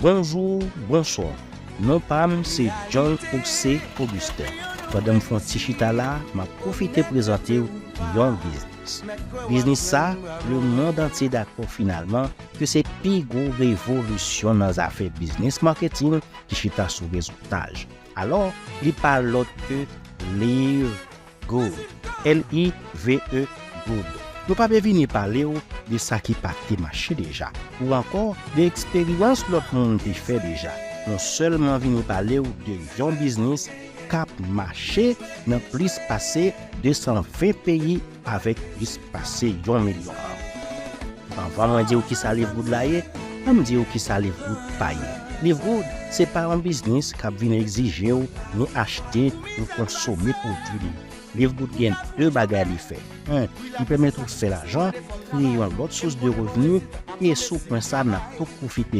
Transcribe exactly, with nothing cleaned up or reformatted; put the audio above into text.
Bonjou, bonswa. Non pa m se John José Augustin. Pandan m fè yon ti chita la, m ap pwofite prezante w yon biznis. Biznis sa, lemonn antye dakò finalman ke se pi gwo revolisyon nan zafè biznis maketin ki chita sou reziltaj. Alò, li pa lòt ke Live Good. L I V E Good. Nou pa vle vini pale w de sa ki pa te mache deja, ou ankò de eksperyans lòt moun te fè deja. Nou sèlman vini pale w de yon biznis k ap mache nan plis pase de san ven peyi avèk plis pase yon milyon manm. Anvan mwen di w kisa Live Good la ye, ann di w kisa Live Good pa ye. Live Good se pa yon biznis k ap vin egzije w ni achte ni konsome pwodui li. Live Good gen de bagay li fè. En, li pèmèt ou fè lajan, kreye yon lòt sous de revni, e sou pwen sa n ap tou pwofite